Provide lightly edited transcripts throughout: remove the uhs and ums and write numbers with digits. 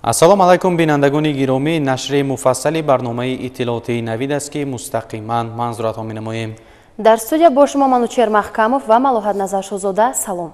Ассалому алайкум, бинандагони гиромӣ. Нашри муфассали барномаи иттилоотии Навид аст, ки мустақиман манзуратон менамоем. Дар студия бо шумо Манучер Маҳкамов ва Малоҳат Назаршозода. Салом.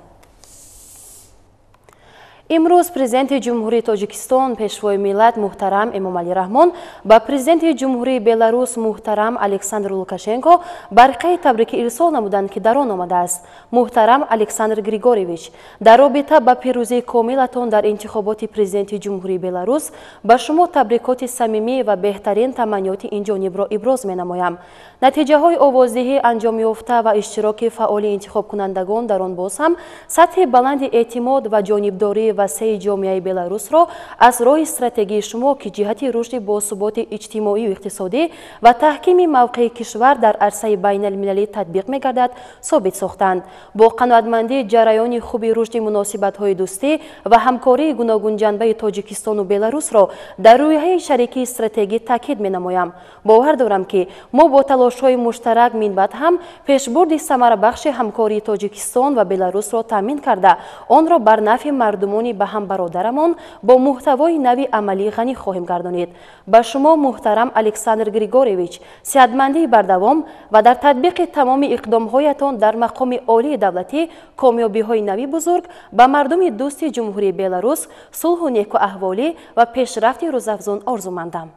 Имрӯз Президенти Ҷумҳурии Тоҷикистон, Пешвои миллат муҳтарам Эмомалӣ Раҳмон ба Президенти Ҷумҳурии Беларус муҳтарам Александр Лукашенко барқияи табрикӣ ирсол намуданд, ки дар он омадааст: Муҳтарам Александр Григорьевич, дар робита ба пирӯзии комилатон дар интихоботи Президенти Ҷумҳурии Беларус ба шумо табрикоти самимӣ ва беҳтарин таманниёти инҷонибро иброз менамоям. Натиҷаҳои овоздиҳӣ анҷомёфта ва иштироки фаъоли интихобкунандагон дар он боз ҳам сатҳи баланди эътимод ва ҷонибдории васеи ҷомеаи Беларусро аз роҳи стратегии шумо, ки ҷиҳати рушди босуботи иҷтимоию иқтисодӣ ва таҳкими мавқеи кишвар дар арсаи байналмилалӣ татбиқ мегардад, собит сохтанд. Бо қаноатмандӣ ҷараёни хуби рушди муносибатҳои дӯстӣ ва ҳамкории гуногунҷанбаи Тоҷикистону Беларусро дар рӯяи шарикии стратегӣ таъкид менамоям. Бовар дорам, ки мо бо талошҳои муштарак минбаъд ҳам пешбурди самарабахши ҳамкории Тоҷикистон ва Беларусро таъмин карда, онро бар нафъи мардумони ба ҳам бародарамон бо муҳтавои нави амалӣ ғанӣ хоҳем гардонид. Ба шумо, муҳтарам Александр Григорьевич, сиҳатмандии бардавом ва дар татбиқи тамоми иқдомҳоятон дар мақоми олии давлатӣ комёбиҳои нави бузург, ба мардуми дӯсти Ҷумҳурии Беларус сулҳу некуаҳволӣ ва пешрафти рӯзафзун орзумандам.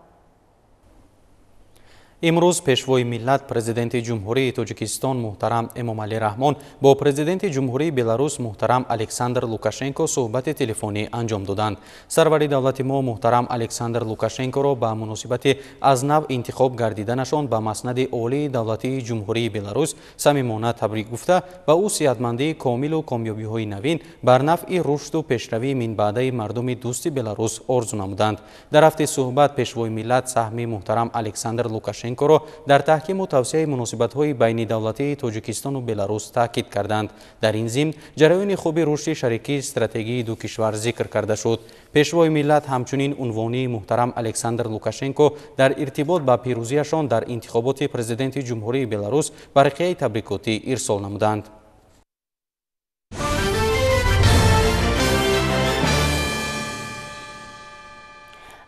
Имрӯз Пешвои миллат, Президенти Ҷумҳурии Тоҷикистон муҳтарам Эмомалӣ Раҳмон бо Президенти Ҷумҳурии Беларус муҳтарам Александр Лукашенко суҳбати телефонӣ анҷом доданд. Сарвари давлати мо муҳтарам Александр Лукашенкоро ба муносибати аз нав интихоб гардиданашон ба маснади олии давлатии Ҷумҳурии Беларус самимона табрик гуфта, ба ӯ сиҳатмандии комилу комёбиҳои навин бар нафъи рушду пешравии минбаъдаи мардуми дӯсти Беларус орзу намуданд. Дар рафти суҳбат Пешвои миллат саҳми муҳтарам Александр Лукашенко дар таҳкиму тавсияи муносибатҳои байнидавлатии Тоҷикистону Беларус таъкид карданд. Дар ин зимн ҷараёни хуби рушди шарикии стратегии ду кишвар зикр карда шуд. Пешвои миллат ҳамчунин унвонии муҳтарам Александр Лукашенко дар иртибот ба пирӯзиашон дар интихоботи Президенти Ҷумҳурии Беларус барқияи табрикотӣ ирсол намуданд.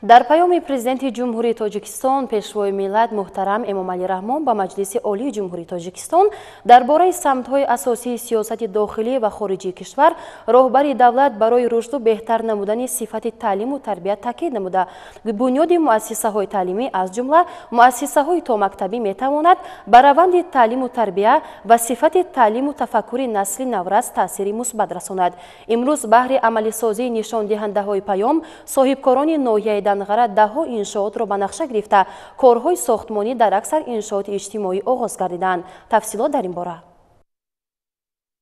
Дар паёми Президенти Ҷумҳурии Тоҷикистон, Пешвои миллат муҳтарам Эмомалӣ Раҳмон ба Маҷлиси Олии Ҷумҳурии Тоҷикистон дар бораи самтҳои асосии сиёсати дохилӣ ва хориҷии кишвар роҳбари давлат барои рушду беҳтар намудани сифати таълиму тарбия таъкид намуда, бунёди муассисаҳои таълимӣ, аз ҷумла муассисаҳои томактабӣ, метавонад ба раванди таълиму тарбия ва сифати таълиму тафаккури насли наврас таъсири мусбат расонад. Имрӯз баҳри амалисозии нишондиҳандаҳои паём соҳибкорони ноҳияи Данғара даҳҳо иншоотро ба нақша гирифта, корҳои сохтмонӣ дар аксар иншооти иҷтимоӣ оғоз гардиданд. Тафсилот дар ин бора.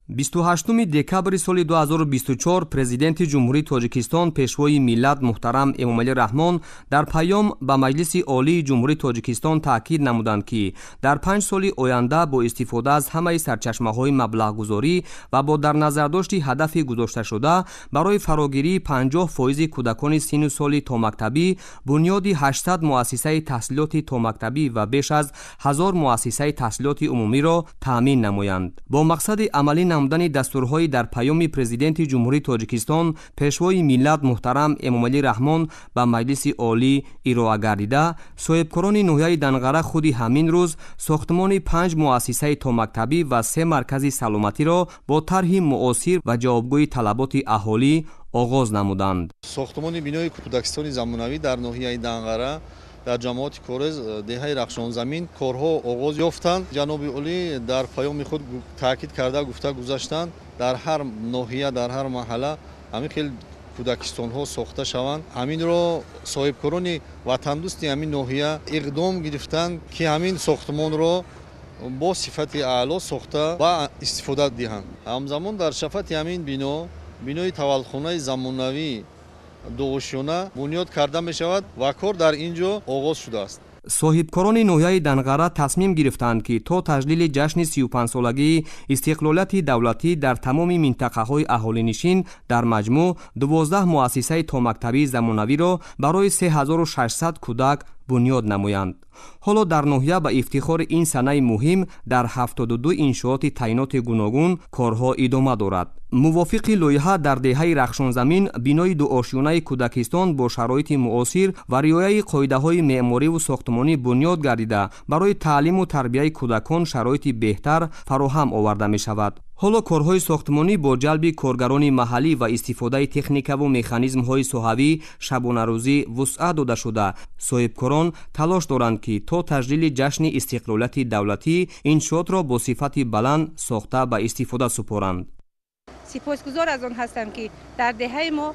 28 декабри соли 2024 Президенти Ҷумҳурии Тоҷикистон, Пешвои миллат муҳтарам Эмомалӣ Раҳмон дар паём ба Маҷлиси Олии Ҷумҳурии Тоҷикистон таъкид намуданд, ки дар 5 соли оянда бо истифода аз ҳамаи сарчашмаҳои маблағгузорӣ ва бо дар назардошти ҳадафи гузошташуда барои фарогирии 50% кӯдакони синну соли томактабӣ, бунёди 800 муассисаи таҳсилоти томактабӣ ва беш аз 1000 муассисаи таҳсилоти умумиро таъмин намоянд. Бо мақсади амалӣ намудани дастурҳои дар паёми Президенти Ҷумҳурии Тоҷикистон, Пешвои миллат муҳтарам Эмомалӣ Раҳмон ба Маҷлиси Олӣ ироа гардида, соҳибкорони ноҳияи Данғара худи ҳамин рӯз сохтмони 5 муассисаи томактабӣ ва 3 маркази саломатиро бо тарҳи муосир ва ҷавобгӯи талаботи аҳолӣ оғоз намуданд. Сохтмони бинои кӯдакистони замонавӣ дар ноҳияи Данғара дар ҷамоати Корез, деҳаи Рахшонзамин корҳо оғоз ёфтанд. Ҷаноби олӣ дар паёми худ таъкид карда гуфта гузаштанд, дар ҳар ноҳия, дар ҳар маҳалла ҳамин хел кӯдакистонҳо сохта шаванд. Ҳаминро соҳибкорони ватандӯсти ҳамин ноҳия иқдом гирифтанд, ки ҳамин сохтмонро бо сифати аъло сохта ва истифода диҳанд. Ҳамзамон дар шафати ҳамин бино бинои таваллудхонаи замонавӣ дуошёна бунёд карда мешавад ва кор дар ин ҷо оғоз шудааст. Соҳибкорони ноҳияи Данғара тасмим гирифтанд, ки то таҷлили ҷашни 35-солагии истиқлолияти давлатӣ дар тамоми минтақаҳои аҳолинишин дар маҷмӯъ 12 муассисаи томактабии замонавиро барои 3600 кӯдак бунёд намоянд. Ҳоло дар ноҳия ба ифтихори ин санаи муҳим дар 72 иншооти таъиноти гуногун корҳо идома дорад. Мувофиқи лоиҳа дар деҳаи Рахшонзамин бинои дуошёнаи кӯдакистон бо шароити муосир ва риояи қоидаҳои меъмориву сохтмонӣ бунёд гардида, барои таълиму тарбияи кӯдакон шароити беҳтар фароҳам оварда мешавад. Ҳоло корҳои сохтмонӣ бо ҷалби коргарони маҳаллӣ ва истифодаи техникаву механизмҳои соҳавӣ шабонарӯзӣ вусъат дода шуда, соҳибкорон талош доранд, ки то таҷлили ҷашни истиқлолияти давлатӣ иншоотро бо сифати баланд сохта ба истифода супоранд. Сипосгузор аз он ҳастам, ки дар деҳаи мо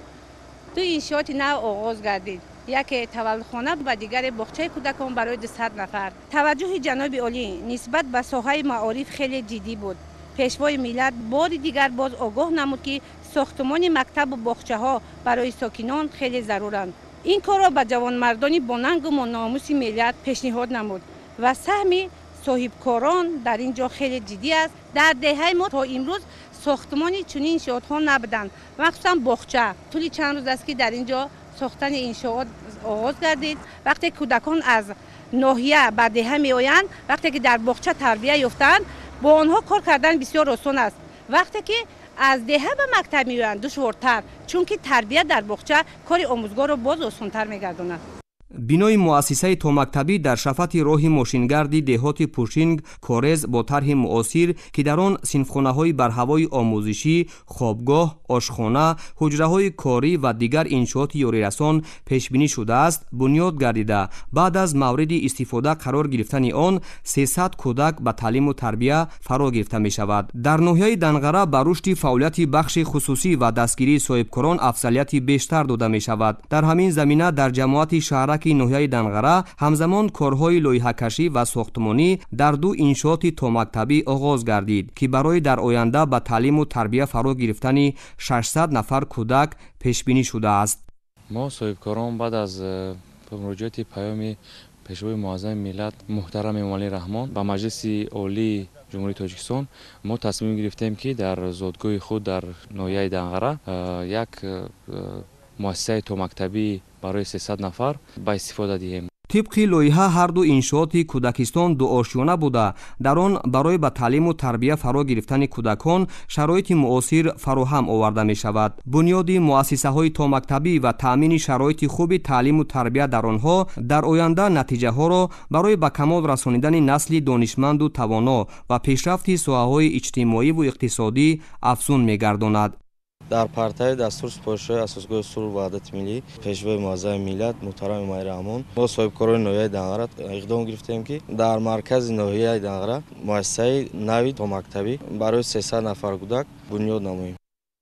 ду иншооти нав оғоз гардид. Яке таваллудхона ва дигаре боғчаи кӯдакон барои 200 нафар. Таваҷҷӯҳи ҷаноби олӣ нисбат ба соҳаи маориф хеле ҷиддӣ буд. Пешвои миллат бори дигар боз огоҳ намуд, ки сохтумони мактабу боғчаҳо барои сокинон хеле заруранд. Ин корро ба ҷавонмардони бонангу номуси миллат пешниҳод намуд ва саҳми соҳибкорон дар ин ҷо хеле ҷиддӣ аст. Дар деҳаи мо то имрӯз сохтумони чунин иншоотҳо набуданд, махсусан боғча. Тӯли чанд рӯз аст, ки дар ин ҷо сохтани иншоот оғоз гардид. Вақте кӯдакон аз ноҳия ба деҳа меоянд, вақте ки дар боғча тарбия ёфтаанд, бо онҳо кор кардан бисёр осон аст. Вақте ки аз деҳа ба мактаб меоянд, душвортар, чунки тарбия дар боғча кори омӯзгорро боз осонтар мегардонад. Бинои муассисаи томактабӣ дар шафати роҳи мошингарди деҳоти Пушинг Корез бо тарҳи муосир, ки дар он синфхонаҳои барҳавои омӯзишӣ, хобгоҳ, ошхона, ҳуҷраҳои корӣ ва дигар иншооти ёрирасон пешбинӣ шудааст, бунёд гардида, баъд аз мавриди истифода қарор гирифтани он 300 кӯдак ба таълиму тарбия фаро гирифта мешавад. Дар ноҳияи Данғара ба рушди фаъолияти бахши хусусӣ ва дастгирии соҳибкорон афзалияти бештар дода мешавад. Дар ҳамин замина дар ҷамоати шаҳраки ноҳияи Данғара ҳамзамон корҳои лоиҳакашӣ ва сохтмонӣ дар ду иншооти томактабӣ оғоз гардид, ки барои дар оянда ба таълиму тарбия фаро гирифтани 600 нафар кӯдак пешбинӣ шудааст. Мо соҳибкорон баъд аз муроҷиати паёми пешвои муаззами миллат муҳтарам Эмомалӣ Раҳмон ба Маҷлиси Олии Ҷумҳурии Тоҷикистон мо тасмим гирифтем, ки дар зодгоҳи худ дар ноҳияи Данғара як муассисаи томактабӣ барои 300 нафар ба истифода диҳем. Тибқи лоиҳа ҳар ду иншооти кӯдакистон дуошёна буда, дар он барои ба таълиму тарбия фаро гирифтани кӯдакон шароити муосир фароҳам оварда мешавад. Бунёди муассисаҳои томактабӣ ва таъмини шароити хуби таълиму тарбия дар онҳо дар оянда натиҷаҳоро барои ба камол расонидани насли донишманду тавоно ва пешрафти соҳаҳои иҷтимоиву иқтисодӣ афзун мегардонад. Дар партави дастур супоришҳои Асосгоҳи сулҳу ваҳдати миллӣ пешвои муаззами миллат муҳтарам Эмомалӣ Раҳмон мо соҳибкорони ноҳияи Данғара иқдом гирифтем, ки дар маркази ноҳияи Данғара муассисаи нави томактабӣ барои 300 нафар кӯдак бунёд намоем.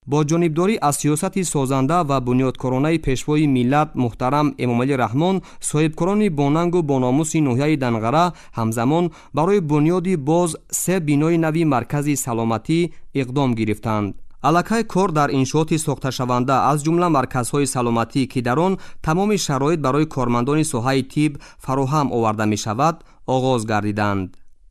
Бо ҷонибдорӣ аз сиёсати созанда ва бунёдкоронаи пешвои миллат муҳтарам Эмомалӣ Раҳмон соҳибкорони бонангу бономуси ноҳияи Данғара ҳамзамон барои бунёди боз се бинои нави маркази саломатӣ иқдом гирифтанд. Аллакай кор дар иншооти сохташаванда аз ҷумла марказҳои саломатӣ, ки дар он тамоми шароит барои кормандони соҳаи тиб фароҳам оварда мешавад, оғоз гардиданд.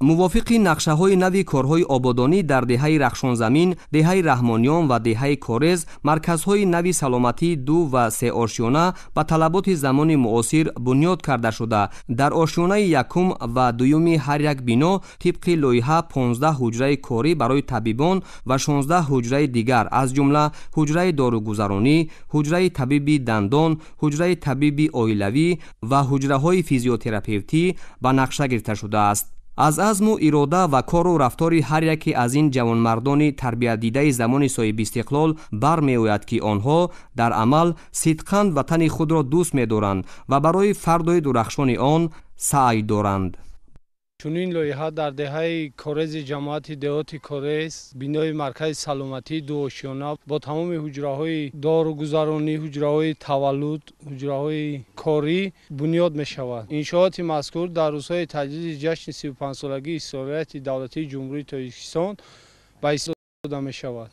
Мувофиқи нақшаҳои нави корҳои ободонӣ дар деҳаи Рахшонзамин, деҳаи Раҳмониён ва деҳаи Корез марказҳои нави саломатии ду ва се ошёна ба талаботи замони муосир бунёд карда шуда, дар ошёнаи якум ва дуюми ҳар як бино тибқи лоиҳа 15 ҳуҷраи корӣ барои табибон ва 16 ҳуҷраи дигар, аз ҷумла ҳуҷраи доругузаронӣ, ҳуҷраи табиби дандон, ҳуҷраи табиби оилавӣ ва ҳуҷраҳои физиотерапевтӣ ба нақша гирифта шудааст. Аз азму ирода ва кору рафтори ҳар яке аз ин ҷавонмардони тарбиятдидаи замони соҳибистиқлол бармеояд, ки онҳо дар амал сидқан ватани худро дӯст медоранд ва барои фардои дурахшони он саъй доранд. Чунин лоиҳа дар деҳаи Корези ҷамоати деҳоти Корез бинои маркази саломатии дуошёна бо тамоми ҳуҷраҳои доругузаронӣ, ҳуҷраҳои таваллуд, ҳуҷраҳои корӣ бунёд мешавад. Иншооти мазкур дар рӯзҳои таҷлили ҷашни 35-солагии истиқлолияти давлатии Ҷумҳурии Тоҷикистон ба истифода мешавад.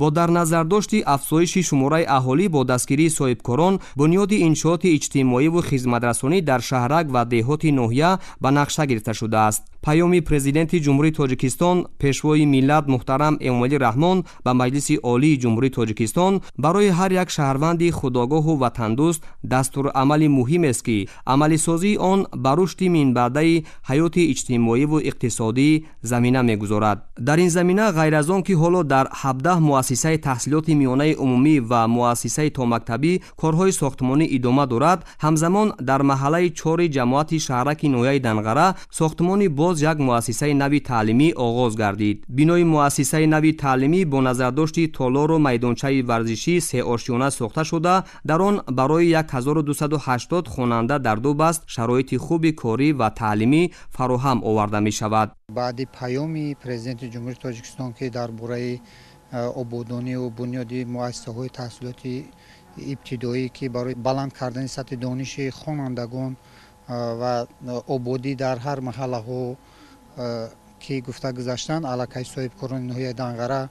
Бо дар назардошти афзоиши шумораи аҳолӣ бо дастгирии соҳибкорон бунёди иншооти иҷтимоиву хизматрасонӣ дар шаҳрак ва деҳоти ноҳия ба нақша гирифта шудааст. Паёми Президенти Ҷумҳурии Тоҷикистон, Пешвои миллат муҳтарам Эмомалӣ Раҳмон ба Маҷлиси Олии Ҷумҳурии Тоҷикистон барои ҳар як шаҳрванди худогоҳу ватандӯст дастурамали муҳимест, ки амалисозии он ба рушди минбаъдаи ҳаёти иҷтимоиву иқтисодӣ замина мегузорад. Дар ин замина, ғайр аз он ки ҳоло дар 17 муассисаи таҳсилоти миёнаи умумӣ ва муассисаи томактабӣ корҳои сохтмонӣ идома дорад, ҳамзамон дар маҳаллаи чори ҷамоати шаҳраки ноҳияи Данғара сохтмони боз як муассисаи нави таълимӣ оғоз гардид. Бинои муассисаи нави таълимӣ бо назардошти толору майдончаи варзишӣ сеошёна сохта шуда, дар он барои 1280 хонанда дар ду баст шароити хуби корӣ ва таълимӣ фароҳам оварда мешавад. Баъди паёми Президенти Ҷумҳурии Тоҷикистон, ки дар бораи ободониву бунёди муассисаҳои таҳсилоти ибтидоӣ, ки барои баланд кардани сатҳи дониши хонандагон ва ободӣ дар ҳар маҳаллаҳо ки гуфта гузаштанд, аллакай соҳибкорони ноҳияи Данғара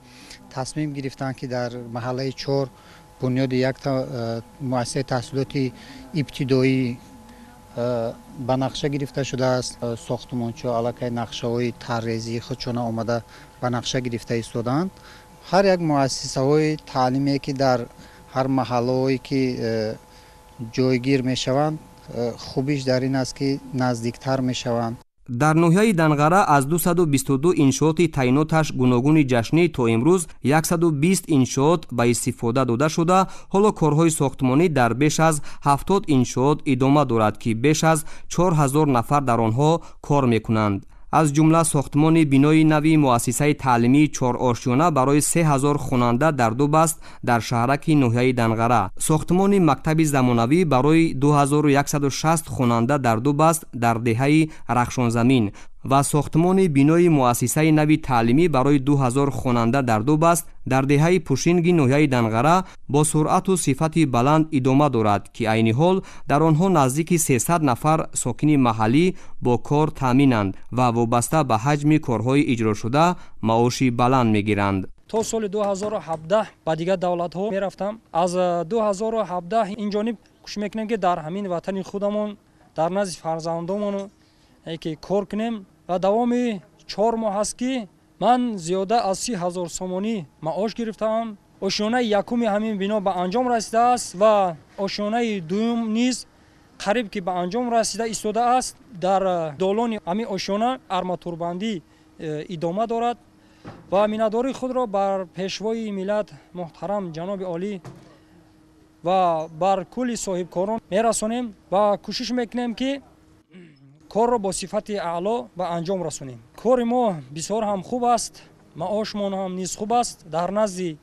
тасмим гирифтанд, ки дар маҳаллаи чор бунёди як муассисаи таҳсилоти ибтидоӣ ба нақша гирифта шудааст. Сохтмончиҳо аллакай нақшаҳои таррезии худшона омада ба нақша гирифта истодаанд. Ҳар як муассисаҳои таълиме, ки дар ҳар маҳаллаҳое ки ҷойгир мешаванд, хубиш дар ин аст, ки наздиктар мешаванд. Дар ноҳияи Данғара аз 222 иншооти таъиноташ гуногуни ҷашнӣ то имрӯз 120 иншоот ба истифода дода шуда, ҳоло корҳои сохтмонӣ дар беш аз 70 иншоот идома дорад, ки беш аз 4000 нафар дар онҳо кор мекунанд. Аз ҷумла сохтмони бинои нави муассисаи таълимии чорошёна барои 3000 хонанда дар ду баст дар шаҳраки ноҳияи Данғара, сохтмони мактаби замонавӣ барои 2160 хонанда дар ду баст дар деҳаи Рахшонзамин ва сохтмони бинои муассисаи нави таълимӣ барои 2000 хонанда дар ду баст дар деҳаи Пушинги ноҳияи Данғара бо суръату сифати баланд идома дорад, ки айни ҳол дар онҳо наздики 300 нафар сокини маҳаллӣ бо кор таъминанд ва вобаста ба ҳаҷми корҳои иҷрошуда маоши баланд мегиранд. То соли 2017 ба дигар давлатҳо мерафтам. Аз 2017 ин ҷониб кӯшиш мекунем, ки дар ҳамин ватани худамон, дар назди фарзандомон ки кор кунем. Ва давоми 4 моҳ аст, ки ман зиёда аз 30 000 сомонӣ маош гирифтаам. Ошёнаи якуми ҳамин бино ба анҷом расидааст ва ошёнаи дуюм низ қариб ки ба анҷом расида истодааст. Дар долони ҳамин ошёна арматурбандӣ идома дорад ва миннатдории худро бар Пешвои миллат муҳтарам ҷаноби олӣ ва бар кулли соҳибкорон мерасонем ва кӯшиш мекунем, ки корро бо сифати аъло ба анҷом расонем. Кори мо бисёр ҳам хуб аст, маошмон ҳам низ хуб аст. Дар назди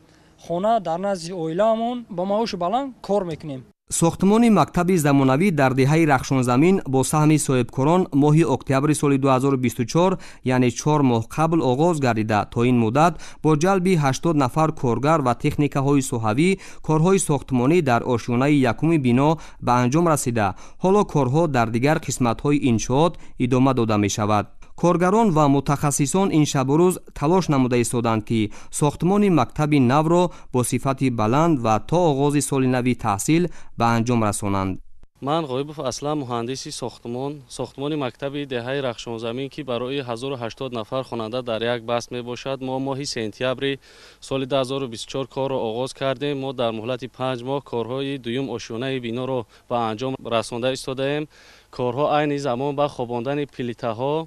хона, дар назди оилаамон бо маоши баланд кор мекунем. Сохтмони мактаби замонавӣ дар деҳаи Рахшонзамин бо саҳми соҳибкорон моҳи октябри соли 2024, яъне 4 моҳ қабл оғоз гардида, то ин муддат бо ҷалби 80 нафар коргар ва техникаҳои соҳавӣ корҳои сохтмонӣ дар ошёнаи якуми бино ба анҷом расида, ҳоло корҳо дар дигар қисматҳои иншоот идома дода мешавад. Коргарон ва мутахассисон ин шабу рӯз талош намуда истоданд, ки сохтмони мактаби навро бо сифати баланд ва то оғози соли нави таҳсил ба анҷом расонанд. Ман Ғоибов Аслам, муҳандиси сохтмон. Сохтмони мактаби деҳаи Рахшонзамин, ки барои 1080 нафар хонанда дар як баст мебошад, мо моҳи сентябри соли 2024 корро оғоз кардем. Мо дар муҳлати 5 моҳ корҳои дуюм ошёнаи биноро ба анҷом расонда истодаем. Корҳо айни замон ба хобондани плитаҳо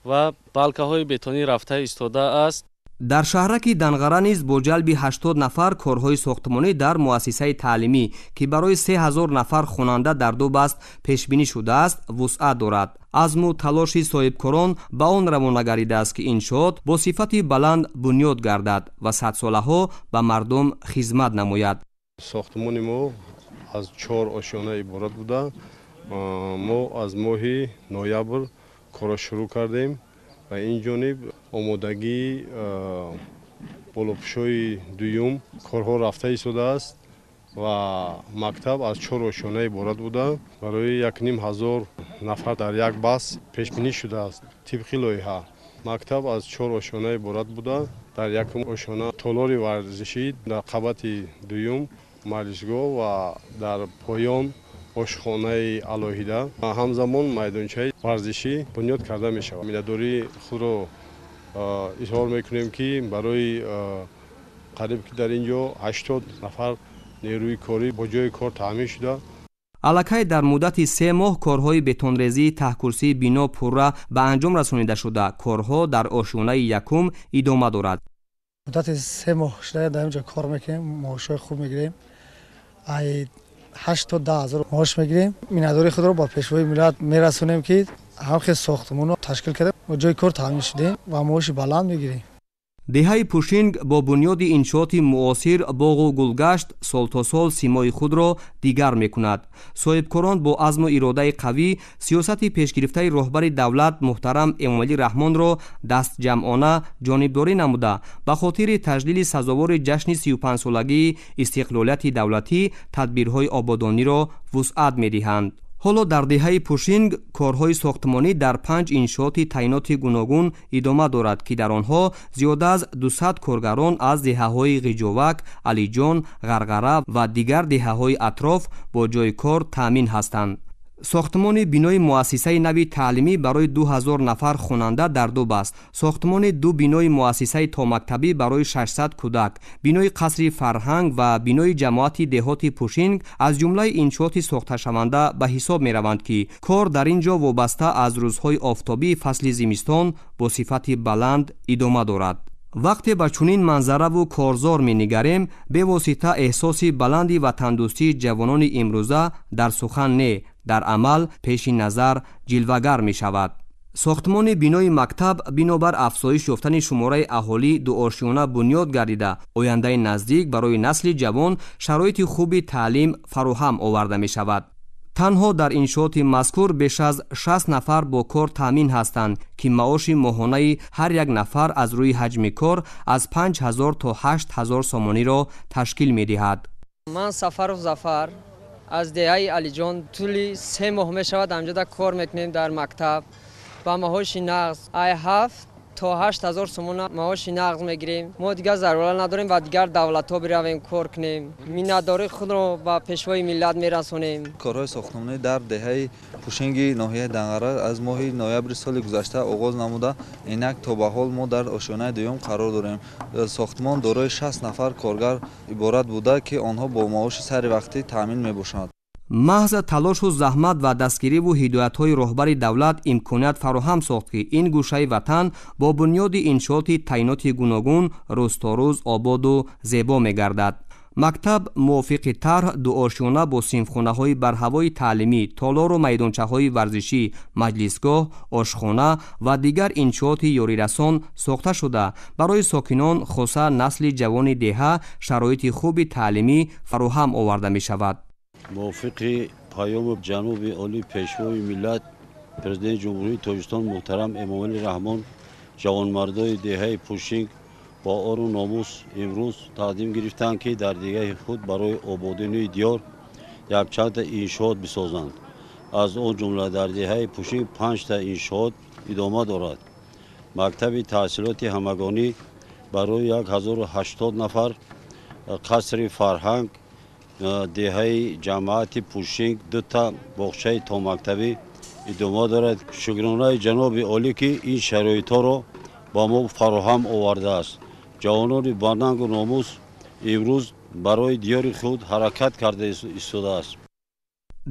ва балкаҳои бетонӣ рафта истодааст. Дар шаҳраки Данғара низ бо ҷалби 80 нафар корҳои сохтмонӣ дар муассисаи таълимӣ, ки барои 3000 нафар хонанда дар ду баст пешбинӣ шудааст, вусъат дорад. Азму талоши соҳибкорон ба он равона гардидааст, ки иншоот бо сифати баланд бунёд гардад ва садсолаҳо ба мардум хизмат намояд. Сохтмони мо аз чор ошёна иборат буда, мо аз моҳи ноябр корро шурӯъ кардем ва ин ҷониб омодагии болопӯшои дуюм корҳо рафта истодааст ва мактаб аз чор ошёна иборат буда, барои 1500 нафар дар як баст пешбинӣ шудааст. Тибқи лоиҳа, мактаб аз чор ошёна иборат буда, дар якум ошёна толори варзишӣ, дар қабати дуюм маҷлисгоҳ ва дар поён ошхонаи алоҳида ва ҳамзамон майдончаи варзишӣ бунёд карда мешавад. Миннатдории худро изҳор мекунем, ки барои қариб ки дар ин ҷо 80 нафар нерӯи корӣ бо ҷои кор таъмин шуда. Аллакай дар муддати 3 моҳ корҳои бетонрезии таҳкурсии бино пурра ба анҷом расонида шуда, корҳо дар ошёнаи якум идома дорад. Муддати 3 моҳ шуда дар инҷо кор мекунем, маошҳои хуб мегирем, ай 8 то 10 ҳазор маош мегирем. Миннатдории худро ба Пешвои миллат мерасонем, ки ҳамхел сохтмонро ташкил кардем, ҷои кор таъмин шудем ва маоши баланд мегирем. Деҳаи Пушинг бо бунёди иншооти муосир боғу гулгашт сол то сол симои худро дигар мекунад. Соҳибкорон бо азму иродаи қавӣ сиёсати пешгирифтаи роҳбари давлат муҳтарам Эмомалӣ Раҳмонро дастҷамъона ҷонибдорӣ намуда, ба хотири таҷлили сазовори ҷашни 35-солагии истиқлолияти давлатӣ тадбирҳои ободониро вусъат медиҳанд. Ҳоло дар деҳаи Пушинг корҳои сохтмонӣ дар 5 иншооти таъиноти гуногун идома дорад, ки дар онҳо зиёда аз 200 коргарон аз деҳаҳои Ғиҷовак, Алиҷон, Ғарғара ва дигар деҳаҳои атроф бо ҷои кор таъмин ҳастанд. Сохтмони бинои муассисаи нави таълимӣ барои 2000 нафар хонанда дар ду баст, сохтмони 2 бинои муассисаи томактабӣ барои 600 кӯдак, бинои қасри фарҳанг ва бинои ҷамоати деҳоти Пушинг аз ҷумлаи иншооти сохташаванда ба ҳисоб мераванд, ки кор дар ин ҷо вобаста аз рӯзҳои офтобии фасли зимистон бо сифати баланд идома дорад. Вақте ба чунин манзараву корзор менигарем, бевосита эҳсоси баланди ватандӯстии ҷавонони имрӯза дар сухан не, дар амал пеши назар ҷилвагар мешавад. Сохтмони бинои мактаб бинобар афзоиш ёфтани шумораи аҳолӣ дуошёна бунёд гардида, ояндаи наздик барои насли ҷавон шароити хуби таълим фароҳам оварда мешавад. Танҳо дар иншооти мазкур беш аз 60 нафар бо кор таъмин ҳастанд, ки маоши моҳонаи ҳар як нафар аз рӯи ҳаҷми кор аз 5000 то 8000 сомониро ташкил медиҳад. Ман Сафаров Зафар аз деҳаи Алиҷон тӯли 3 моҳ мешавад ҳамҷода кор мекунем дар мактаб. Ба маоши нағз ай 7 то 8 ҳазор сомона маоши нағз мегирем. Мо дигар зарурат надорем ба дигар давлатҳо биравем кор кунем. Миннатдории худро ба Пешвои миллат мерасонем. Корҳои сохтмонӣ дар деҳаи Пушинги ноҳияи Данғара аз моҳи ноябри соли гузашта оғоз намуда, инак то ба ҳол мо дар ошёнаи дуюм қарор дорем. Сохтмон дорои 60 нафар коргар иборат буда, ки онҳо бо маоши саривақтӣ таъмин мебошанд. Маҳз талошу заҳмат ва дастгириву ҳидоятҳои роҳбари давлат имконият фароҳам сохт, ки ин гӯшаи ватан бо бунёди иншооти таъиноти гуногун рӯз то рӯз ободу зебо мегардад. Мактаб мувофиқи тарҳ дуошёна бо синфхонаҳои барҳавои таълимӣ, толору майдончаҳои варзишӣ, маҷлисгоҳ, ошхона ва дигар иншооти ёрирасон сохта шуда, барои сокинон, хоса насли ҷавони деҳа, шароити хуби таълимӣ фароҳам оварда мешавад. Мувофиқи паёми ҷаноби олӣ Пешвои миллат, Президенти Ҷумҳурии Тоҷикистон муҳтарам Эмомалӣ Раҳмон, ҷавонмардои деҳаи Пушинг бо ору номус имрӯз тақдим гирифтанд, ки дар деҳаи худ барои ободонии диёр якчандта иншоот бисозанд. Аз он ҷумла дар деҳаи Пушинг 5та иншоот идома дорад. Мактаби таҳсилоти ҳамагонӣ барои 1080 нафар, қасри фарҳанг деҳаи ҷамоати Пушинг 2та боғчаи томактабӣ идома дорад. Шукронаи ҷаноби олӣ, ки ин шароитҳоро ба мо фароҳам овардааст. Ҷавонони банангу номус имрӯз барои диёри худ ҳаракат карда истодааст.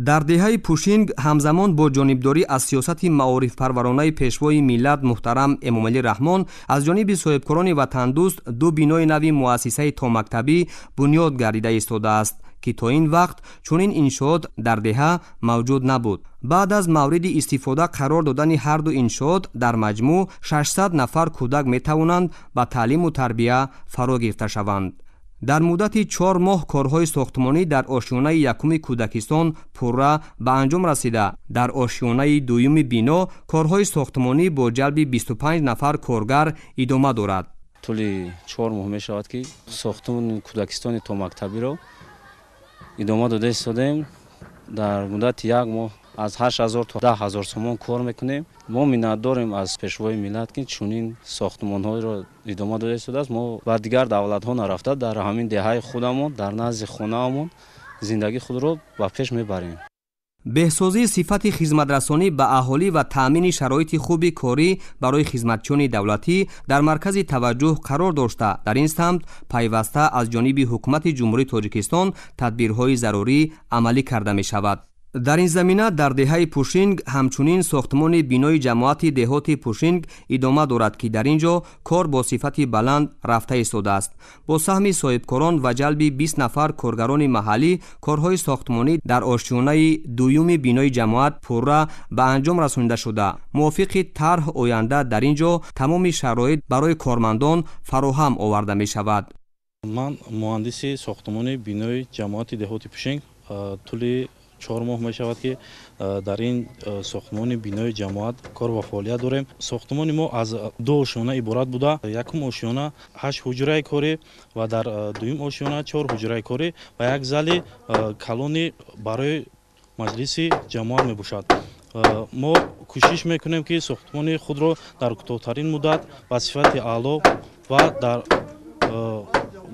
Дар деҳаи Пушинг ҳамзамон бо ҷонибдорӣ аз сиёсати маорифпарваронаи Пешвои миллат муҳтарам Эмомалӣ Раҳмон аз ҷониби соҳибкорони ватандӯст 2 бинои нави муассисаи томактабӣ бунёд гардида истодааст, ки то ин вақт чунин иншоот дар деҳа мавҷуд набуд. Баъд аз мавриди истифода қарор додани ҳар ду иншоот дар маҷмӯъ 600 нафар кӯдак метавонанд ба таълиму тарбия фаро гирифта шаванд. Дар муддати 4 моҳ корҳои сохтмонӣ дар ошёнаи якуми кӯдакистон пурра ба анҷом расида, дар ошёнаи дуюми бино корҳои сохтмонӣ бо ҷалби 25 нафар коргар идома дорад. Тӯли 4 моҳ мешавад, ки сохтмони кӯдакистони томактабиро идома дода истодаем. Дар муддати 1 моҳ аз 8000 то 10000 сомон кор мекунем. Мо миннатдорем аз Пешвои миллат, ки чунин сохтмонҳоро идома дода истодааст. Мо ба дигар давлатҳо нарафта, дар ҳамин деҳаи худамон, дар назди хонаамон зиндагии худро ба пеш мебарем. Беҳсозии сифати хизматрасонӣ ба аҳолӣ ва таъмини шароити хуби корӣ барои хизматчиёни давлатӣ дар маркази таваҷҷӯҳ қарор дошта, дар ин самт пайваста аз ҷониби ҳукумати Ҷумҳурии Тоҷикистон тадбирҳои зарурӣ амалӣ карда мешавад. Дар ин замина дар деҳаи Пушинг ҳамчунин сохтмони бинои ҷамоати деҳоти Пушинг идома дорад, ки дар ин ҷо кор бо сифати баланд рафта истодааст. Бо саҳми соҳибкорон ва ҷалби 20 нафар коргарони маҳаллӣ корҳои сохтмонӣ дар ошёнаи дуюми бинои ҷамоат пурра ба анҷом расонида шуда, мувофиқи тарҳ оянда дар ин ҷо тамоми шароит барои кормандон фароҳам оварда мешавад. Ман муҳандиси сохтмони бинои ҷамоати деҳоти Пушинг. Тӯли 4 моҳ мешавад, ки дар ин сохтмони бинои ҷамоат кор ва фаъолият дорем. Сохтмони мо аз 2 ошёна иборат буда. Якум ошёна 8 ҳуҷраи корӣ ва дар дуюм ошёна 4 ҳуҷраи корӣ ва як зали калони барои маҷлиси ҷамоат мебошад. Мо кӯшиш мекунем, ки сохтмони худро дар кӯтоҳтарин муддат ба сифати аъло ва дар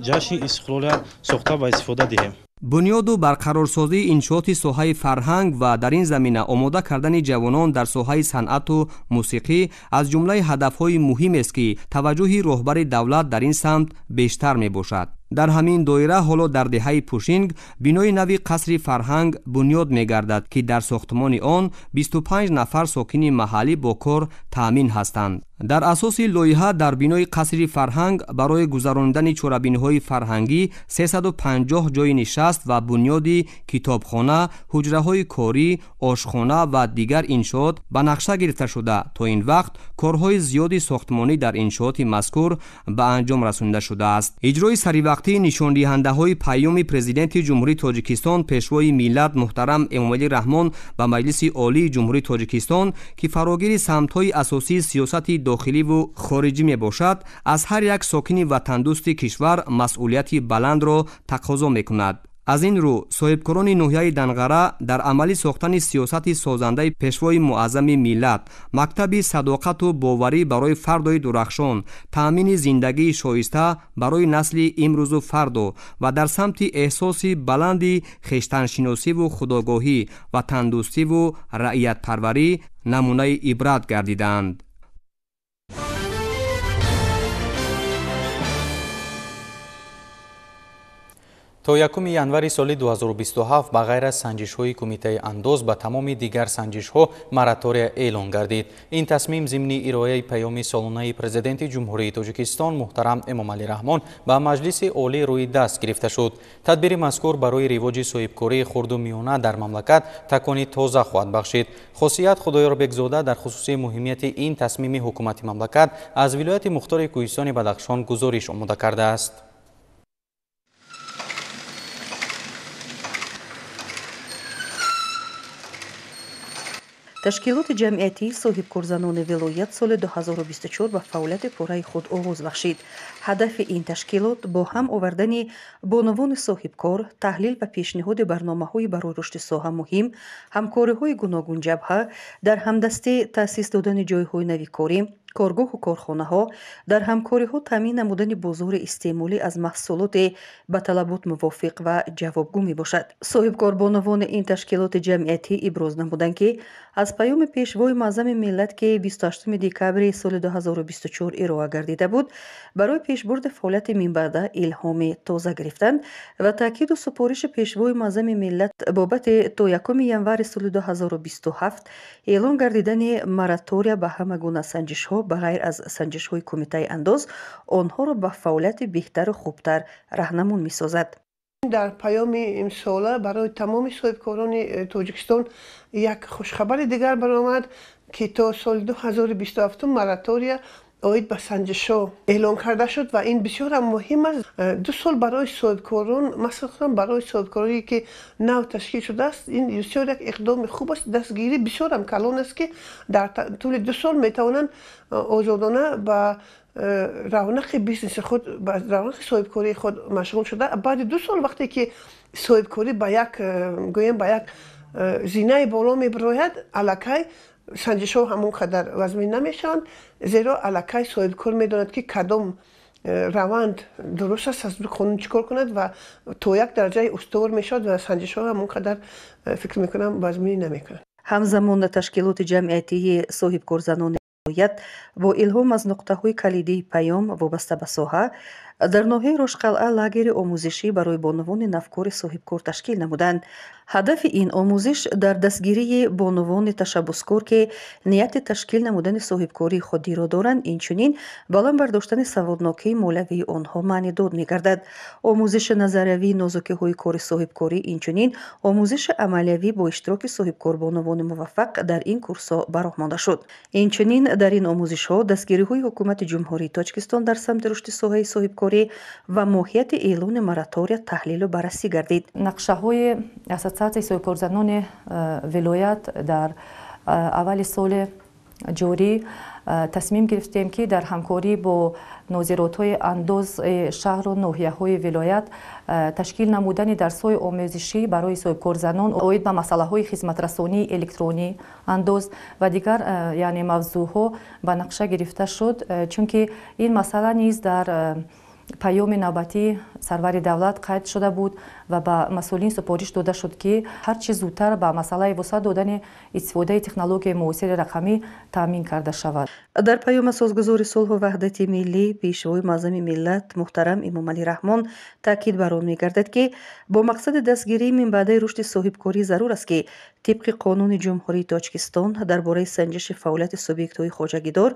ҷашни истиқлолият сохта ва истифода диҳем. Бунёду барқарорсозии иншооти соҳаи фарҳанг ва дар ин замина омода кардани ҷавонон дар соҳаи санъату мусиқӣ аз ҷумлаи ҳадафҳои муҳимест, ки таваҷҷӯҳи роҳбари давлат дар ин самт бештар мебошад. Дар ҳамин доира ҳоло дар деҳаи Пушинг бинои нави қасри фарҳанг бунёд мегардад, ки дар сохтмони он 25 нафар сокини маҳаллӣ бо кор таъмин ҳастанд. Дар асоси лоиҳа дар бинои қасри фарҳанг барои гузаронидани чорабиниҳои фарҳангӣ 350 ҷойи нишаст ва бунёди китобхона, ҳуҷраҳои корӣ, ошхона ва дигар иншоот ба нақша гирифта шуда, то ин вақт корҳои зиёди сохтмонӣ дар иншооти мазкур ба анҷом расонида шудааст. Иҷрои саривақтии нишондиҳандаҳои паёми Президенти Ҷумҳурии Тоҷикистон Пешвои миллат муҳтарам Эмомалӣ Раҳмон ба Маҷлиси Олии Ҷумҳурии Тоҷикистон, ки фарогири самтҳои асосии сиёсати дохиливу хориҷӣ мебошад, аз ҳар як сокини ватандӯсти кишвар масъулияти баландро тақозо мекунад. Аз ин рӯ соҳибкорони ноҳияи Данғара дар амалӣ сохтани сиёсати созандаи Пешвои муаззами миллат, мактаби садоқату боварӣ барои фардои дурахшон, таъмини зиндагии шоиста барои насли имрӯзу фардо ва дар самти эҳсоси баланди хештаншиносиву худогоҳӣ, ватандӯстиву раиятпарварӣ намунаи ибрат гардидаанд. То 1 январи соли 2027 ба ғайр аз санҷишҳои Кумитаи андоз ба тамоми дигар санҷишҳо моратория эълон гардид. Ин тасмим зимни ироаи паёми солонаи Президенти Ҷумҳурии Тоҷикистон муҳтарам Эмомалӣ Раҳмон ба Маҷлиси Олӣ рӯи даст гирифта шуд. Тадбири мазкур барои ривоҷи соҳибкории хурду миёна дар мамлакат такони тоза хоҳад бахшид. Хосият Худоёрбекзода дар хусуси муҳимияти ин тасмими ҳукумати мамлакат аз вилояти мухтори Кӯҳистони Бадахшон гузориш омода кардааст. Ташкилоти ҷамъиятии соҳибкорзанони вилоят соли 2024 ба фаъолияти пурраи худ оғоз бахшид. Ҳадафи ин ташкилот бо ҳам овардани бонувони соҳибкор, таҳлил ва пешниҳоди барномаҳои барои рушди соҳа муҳим, ҳамкориҳои гуногунҷабҳа, дар ҳамдастӣ таъсис додани ҷойҳои нави корӣ, коргоҳу корхонаҳо, дар ҳамкориҳо таъмин намудани бозори истеъмолӣ аз маҳсулоте ба талабот мувофиқ ва ҷавобгӯ мебошад. Соҳибкорбонувони ин ташкилоти ҷамъиятӣ иброз намуданд, ки аз паёми Пешвои муаззами миллат, ки 28 декабри соли 2024 ироа гардида буд, барои пешбурди фаъолияти минбаъда илҳоми тоза гирифтанд ва таъкиду супориши Пешвои муаззами миллат бобати то 1 январи соли 2027 эълон гардидани моратория ба ҳама гуна санҷишҳо ба ғайр аз санҷишҳои Кумитаи андоз онҳоро ба фаъолияти беҳтару хубтар раҳнамун месозад. Дар паёми имсола барои тамоми соҳибкорони Тоҷикистон як хушхабари дигар баромад, ки то соли 2027 моратория оид ба санҷишҳо эълон карда шуд ва ин бисёрам муҳим аст. 2 сол барои соҳибкорон, масалан барои соҳибкорие ки нав ташкил шудааст, ин бисёр як иқдоми хуб аст, дастгирӣ бисёрам калон аст, ки дар тӯли 2 сол метавонанд озодона ба равнақи бизнеси худ, ба равнақи соҳибкории худ машғул шуда. Баъди 2 сол вақте ки соҳибкорӣ ба як, гӯем, ба як зинаи боло мебирояд, аллакай санҷишҳо ҳамон қадар вазмин намешаванд, зеро аллакай соҳибкор медонад, ки кадом Раванд дуруст аст, аз қонун чӣ кор кунад ва то як дараҷаи устувор мешавад ва санҷишҳо ҳам он қадар, фикр мекунам, вазминӣ намекунанд. Ҳамзамон ташкилоти ҷамъиятии соҳибкорзанони вилоят бо илҳом аз нуқтаҳои калидии паём вобаста ба соҳа дар ноҳияи Рошқалъа лагери омӯзишӣ барои бонувони навкори соҳибкор ташкил намуданд. Ҳадафи ин омӯзиш дар дастгирии бонувони ташаббускор, ки нияти ташкил намудани соҳибкории худиро доранд, инчунин баланд бардоштани саводнокии молиявии онҳо маънидод мегардад. Омӯзиши назариявии нозукиҳои кори соҳибкорӣ, инчунин омӯзиши амалиявӣ бо иштироки соҳибкорбонувони муваффақ дар ин курсҳо ба роҳ монда шуд. Инчунин дар ин омӯзишҳо дастгириҳои ҳукумати Ҷумҳурии Тоҷикистон дар самти рушди соҳаи соҳибкорӣ ва моҳияти эълони моратория таҳлилу баррасӣ гардид. Нақшаҳои Ассотсиатсияи соҳибкорзанони вилоят дар аввали соли ҷорӣ тасмим гирифтем, ки дар ҳамкорӣ бо нозиротҳои андози шаҳру ноҳияҳои вилоят ташкил намудани дарсҳои омӯзишӣ барои соҳибкорзанон оид ба масъалаҳои хизматрасонии электронӣ, андоз ва дигар, яъне мавзӯъҳо ба нақша гирифта шуд, чунки ин масъала низ дар паёми навбатии сарвари давлат қайд шуда буд ва ба масъулин супориш дода шуд, ки ҳарчи зудтар ба масъалаи вусъат додани истифодаи технологияи муосири рақамӣ таъмин карда шавад. Дар паём асосгузори сулҳу ваҳдати миллӣ, Пешвои муаззами миллат муҳтарам Эмомалӣ Раҳмон таъкид бар он мегардад, ки бо мақсади дастгирии минбаъдаи рушди соҳибкорӣ зарур аст, ки тибқи қонуни Ҷумҳурии Тоҷикистон дар бораи санҷиши фаъолияти субъектҳои хоҷагидор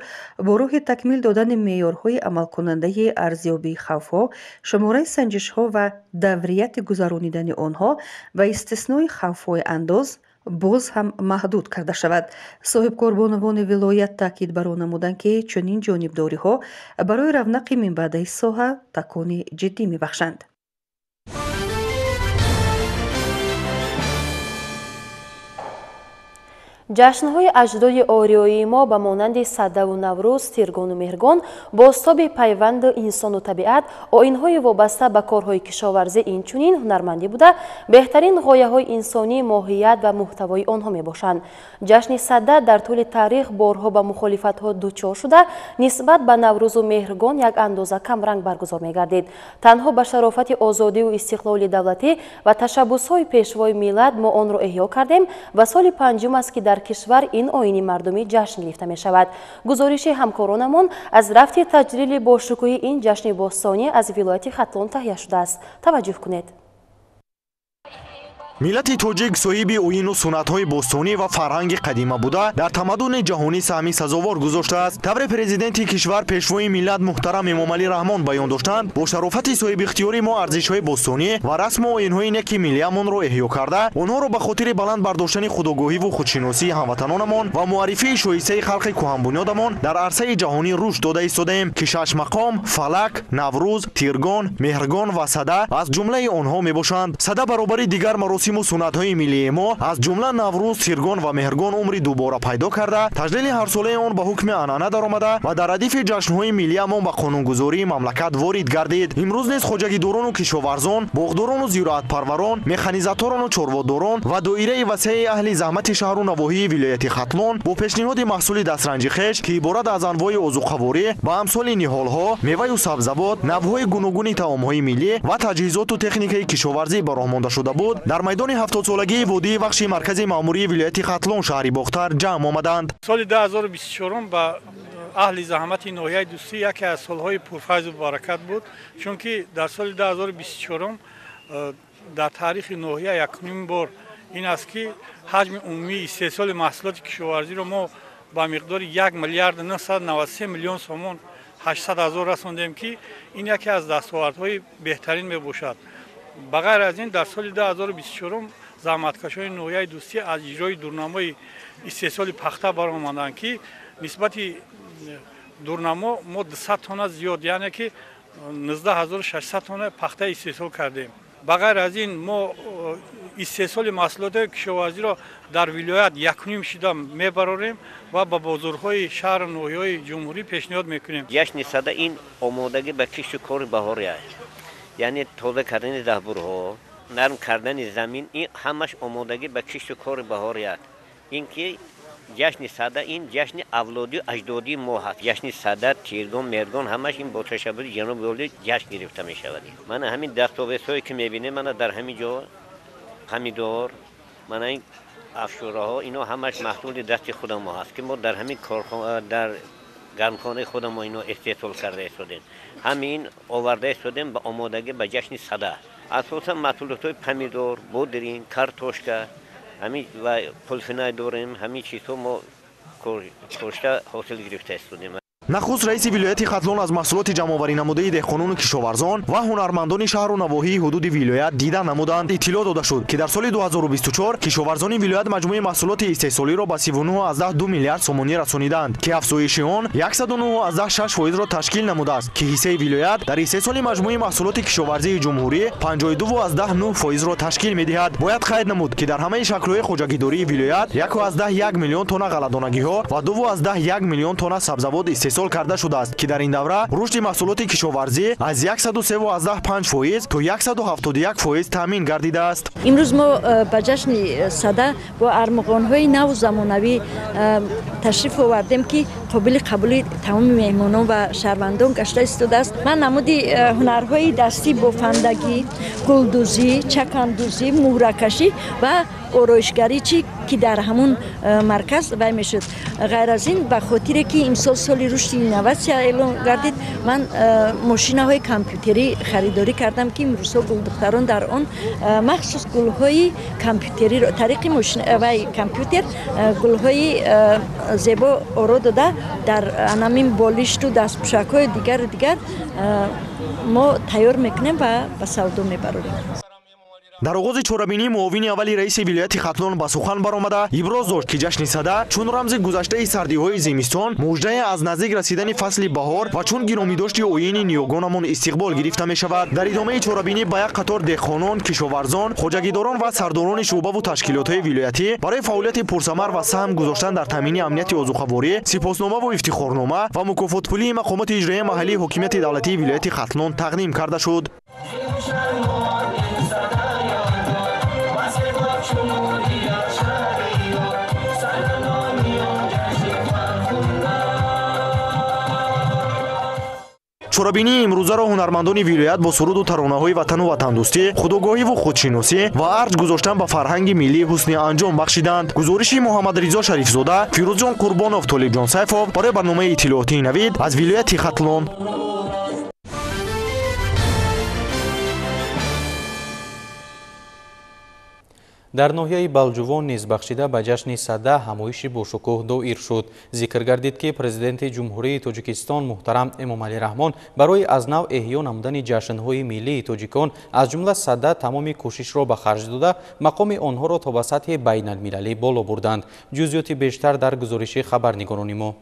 бо роҳи такмил додани меъёрҳои амалкунандаи арзёбии хавфҳо, шумораи санҷишҳо ва даврияти гузаронидани онҳо ба истиснои хавфҳои андоз боз ҳам маҳдуд карда шавад. Соҳибкорбонувони вилоят таъкид бар он намуданд, ки чунин ҷонибдориҳо барои равнақи минбаъдаи соҳа такони ҷиддӣ мебахшанд. Ҷашнҳои аҷдоди ориёии мо ба монанди Садаву Наврӯз, Тиргону Меҳргон, бозтоби пайванду инсону табиат, оинҳои вобаста ба корҳои кишоварзӣ, инчунин ҳунармандӣ буда, беҳтарин ғояҳои инсонӣ, моҳият ва муҳтавои онҳо мебошанд. Ҷашни Сада дар тӯли таърих борҳо ба мухолифатҳо дучор шуда, нисбат ба Наврӯзу Меҳргон як андоза камранг баргузор мегардид. Танҳо ба шарофати озодиву истиқлоли давлатӣ ва ташаббусҳои пешвои миллат мо онро эҳё кардем ва соли панҷум аст, ки дар кишвар ин оини мардумӣ ҷашн гирифта мешавад. Гузориши ҳамкоронамон аз рафти таҷлили бошукӯҳи ин ҷашни бостонӣ аз вилояти Хатлон таҳия шудааст. Таваҷҷӯҳ кунед. Миллати тоҷик соҳиби оину суннатҳои бостонӣ ва фарҳанги қадима буда, дар тамаддуни ҷаҳонӣ саҳми сазовор гузоштааст. Тавре президенти кишвар, Пешвои миллат муҳтарам Эмомалӣ Раҳмон баён доштанд, бо шарофати соҳибихтиёрӣ мо арзишҳои бостонӣ ва расму оинҳои неки миллиамонро эҳё карда, онҳоро ба хотири баланд бардоштани худогоҳиву худшиносии ҳамватанонамон ва муаррифии шоистаи халқи кӯҳанбунёдамон дар арсаи ҷаҳонӣ рушд дода истодаем, ки шашмақом, фалак, Наврӯз, Тиргон, Меҳргон ва Сада аз ҷумлаи онҳо мебошанд. Сада баробари дигар маросим суннатҳои миллии мо, аз ҷумла Наврӯз, Тиргон ва Меҳргон, умри дубора пайдо карда, таҷлили ҳарсолаи он ба ҳукми анъана даромада ва дар радифи ҷашнҳои миллиамон ба қонунгузории мамлакат ворид гардид. Имрӯз низ хоҷагидорону кишоварзон, боғдорону зироатпарварон, механизаторону чорводорон ва доираи васеи аҳли заҳмати шаҳру навоҳии вилояти Хатлон бо пешниҳоди маҳсули дастранҷи хеш, ки иборат аз анвои озуқаворӣ ба амсоли ниҳолҳо, меваю сабзавот, навъҳои гуногуни таомҳои миллӣ ва таҷҳизоту техникаи кишоварзӣ ба роҳ монда шуда буд, дар майдони 70-солагии водии Вахши маркази маъмурии вилояти Хатлон, шаҳри Бохтар ҷамъ омаданд. Соли 2024 ба аҳли заҳмати ноҳияи Дӯстӣ яке аз солҳои пурфайзу баракат буд, чунки дар соли 2024 дар таърихи ноҳия якумин бор ин аст, ки ҳаҷми умумии истеҳсоли маҳсулоти кишоварзиро мо ба миқдори 1 миллиард 993 миллион сомон 800 ҳазор расондем, ки ин яке аз дастовардҳои беҳтарин мебошад. Ба ғайр аз ин, дар соли 2024 заҳматкашони ноҳияи Дӯстӣ аз иҷрои дурнамои истеҳсоли пахта баромаданд, ки нисбати дурнамо мо 200 тонна зиёд, яъне ки 19600 тонна пахта истеҳсол кардем. Ба ғайр аз ин, мо истеҳсоли маҳсулоти кишоварзиро дар вилоят якуним шида мебарорем ва ба бозорҳои шаҳру ноҳияҳои ҷумҳурӣ пешниҳод мекунем. Ҷашни Сада ин омодагӣ ба кишту кори баҳорӣ аст, яъне тоза кардани заҳбурҳо, нарм кардани замин, ин ҳамаш омодагӣ ба кишту кори баҳорӣ аст. Ин ки Ҷашни Сада ин ҷашни авлодию аҷдодии мо ҳаст. Ҷашни Сада, Тиргон, Меҳргон ҳамаш ин бо ташаббуси ҷаноби олӣ ҷашн гирифта мешавад. Мана ҳамин дастовезҳое ки мебинем, мана дар ҳамин ҷо помидор, мана ин афшураҳо, ино ҳамаш маҳсули дасти худамо ҳаст, ки мо дар ҳамин корхона, дар гармхонаи худамо ино истеҳсол карда истодем. Ҳамин оварда истодем ба омодагӣ ба ҷашни Сада. Асосан маҳсулотҳои помидор, бодринг, картошка, ҳамин ва пулфинай дорем, ҳамин чизҳо мо кошта ҳосил гирифта истодем. Нахуст раиси вилояти Хатлон аз маҳсулоти ҷамъоварӣ намудаи деҳқонону кишоварзон ва ҳунармандони шаҳру навоҳии ҳудуди вилоят дида намуданд. Иттилоъ дода шуд, ки дар соли 2024 кишоварзони вилоят маҷмӯи маҳсулоти истеҳсолиро ба 39,2 миллиард сомонӣ расониданд, ки афзоиши он 109,6 фоизро ташкил намудааст, ки ҳиссаи вилоят дар истеҳсоли маҷмӯи маҳсулоти кишоварзии ҷумҳурӣ 52,9 фоизро ташкил медиҳад. Бояд қайд намуд, ки дар ҳамаи шаклҳои хоҷагидории вилоят 1,1 миллион тонна ғалладонагиҳо ва 2,1 миллион тонна сабзавот истеҳсол карда шудааст, ки дар ин давра рушди маҳсулоти кишоварзӣ аз 103,5 фоиз то 171 фоиз таъмин гардидааст. Имрӯз мо ба ҷашни Сада бо армуғонҳои наву замонавӣ ташриф овардем, ки қобили қабули тамоми меҳмонон ва шаҳрвандон гашта истодааст. Ман намуди ҳунарҳои дастӣ бофандагӣ, гулдӯзӣ, чакандӯзӣ, муҳракашӣ ва ороишгарӣ, чӣ ки дар ҳамун марказ вай мешуд. Ғайр аз ин, ба хотире ки имсол соли рушди инноватсия эълон гардид, ман мошинаҳои компютерӣ харидорӣ кардам, ки имрӯзҳо гулдухтарон дар он махсус гулҳои компютериро тариқи вай компютер гулҳои зебо оро дода, дар анамин болишту дастпӯшакҳои дигару дигар мо тайёр мекунем ва ба савдо мебарорем. Дар оғози чорабинӣ муовини аввали раиси вилояти Хатлон ба сухан баромада иброз дошт, ки ҷашни Сада чун рамзи гузаштаи сардиҳои зимистон, муждае аз наздик расидани фасли баҳор ва чун гиромидошти оини ниёгонамон истиқбол гирифта мешавад. Дар идомаи чорабинӣ ба як қатор деҳқонон, кишоварзон, хоҷагидорон ва сардорони шӯъбаву ташкилотҳои вилоятӣ барои фаъолияти пурсамар ва саҳм гузоштан дар таъмини амнияти озуқаворӣ сипосномаву ифтихорнома ва мукофотпулии мақомоти иҷроияи маҳаллии ҳокимияти давлатии вилояти Хатлон тақдим карда шуд. Чорабинии имрӯзаро ҳунармандони вилоят бо суруду таронаҳои ватану ватандӯстӣ, худогоҳиву худшиносӣ ва арҷ гузоштан ба фарҳанги миллии ҳусни анҷом бахшиданд. Гузориши Муҳаммадризо Шарифзода, Фирӯзҷон Қурбонов, Толибҷон Сайфов барои барномаи иттилоотии Навид аз вилояти Хатлон. Дар ноҳияи Балҷувон низ бахшида ба ҷашни Сада ҳамоиши бошукӯҳ доир шуд. Зикр гардид, ки президенти Ҷумҳурии Тоҷикистон муҳтарам Эмомалӣ Раҳмон барои аз нав эҳё намудани ҷашнҳои миллии тоҷикон, аз ҷумла Сада, тамоми кӯшишро ба харҷ дода, мақоми онҳоро то ба сатҳи байналмилалӣ боло бурданд. Ҷузъиёти бештар дар гузориши хабарнигорони мо.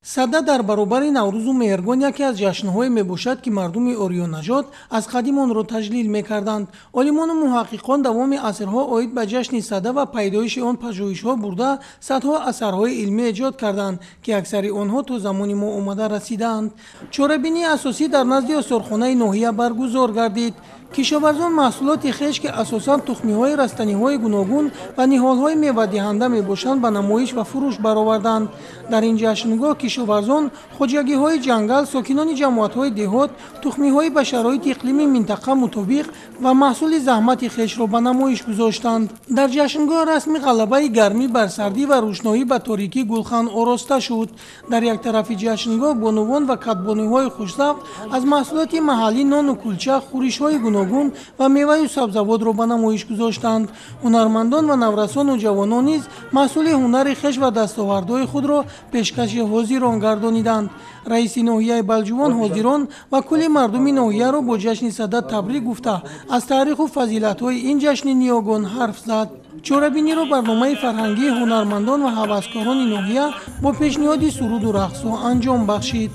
Сада дар баробари Наврӯзу Меҳргон яке аз ҷашнҳое мебошад, ки мардуми ориёнажод аз қадим онро таҷлил мекарданд. Олимону муҳаққиқон давоми асрҳо оид ба ҷашни Сада ва пайдоиши он пажӯҳишҳо бурда, садҳо асарҳои илмӣ эҷод карданд, ки аксари онҳо то замони мо омада расидаанд. Чорабинии асосӣ дар назди осорхонаи ноҳия баргузор гардид. Кишоварзон маҳсулоти хеш, ки асосан тухмиҳои растаниҳои гуногун ва ниҳолҳои мевадиҳанда мебошанд, ба намоиш ва фурӯш бароварданд. Дар ин ҷашнгоҳ кишоварзон, хоҷагиҳои ҷангал, сокинони ҷамоатҳои деҳот тухмиҳои ба шароити иқлими минтақа мутобиқ ва маҳсули заҳмати хешро ба намоиш гузоштанд. Дар ҷашнгоҳ расми ғалабаи гармӣ бар сардӣ ва рӯшноӣ ба торикӣ гулхан ороста шуд. Дар як тарафи ҷашнгоҳ бонувон ва кадбонуҳои хушзавқ аз маҳсулоти маҳаллӣ нону кулча, хӯришҳои гуногун ва меваю сабзавотро ба намоиш гузоштанд. Ҳунармандон ва наврасону ҷавонон низ маҳсули ҳунари хеш ва дастовардҳои худро пешкаши ҳозирон гардониданд. Раиси ноҳияи Балҷувон ҳозирон ва кулли мардуми ноҳияро бо ҷашни Сада табрик гуфта, аз таъриху фазилатҳои ин ҷашни ниёгон ҳарф зад. Чорабиниро барномаи фарҳангии ҳунармандон ва ҳаваскорони ноҳия бо пешниҳоди суруду рақсҳо анҷом бахшид.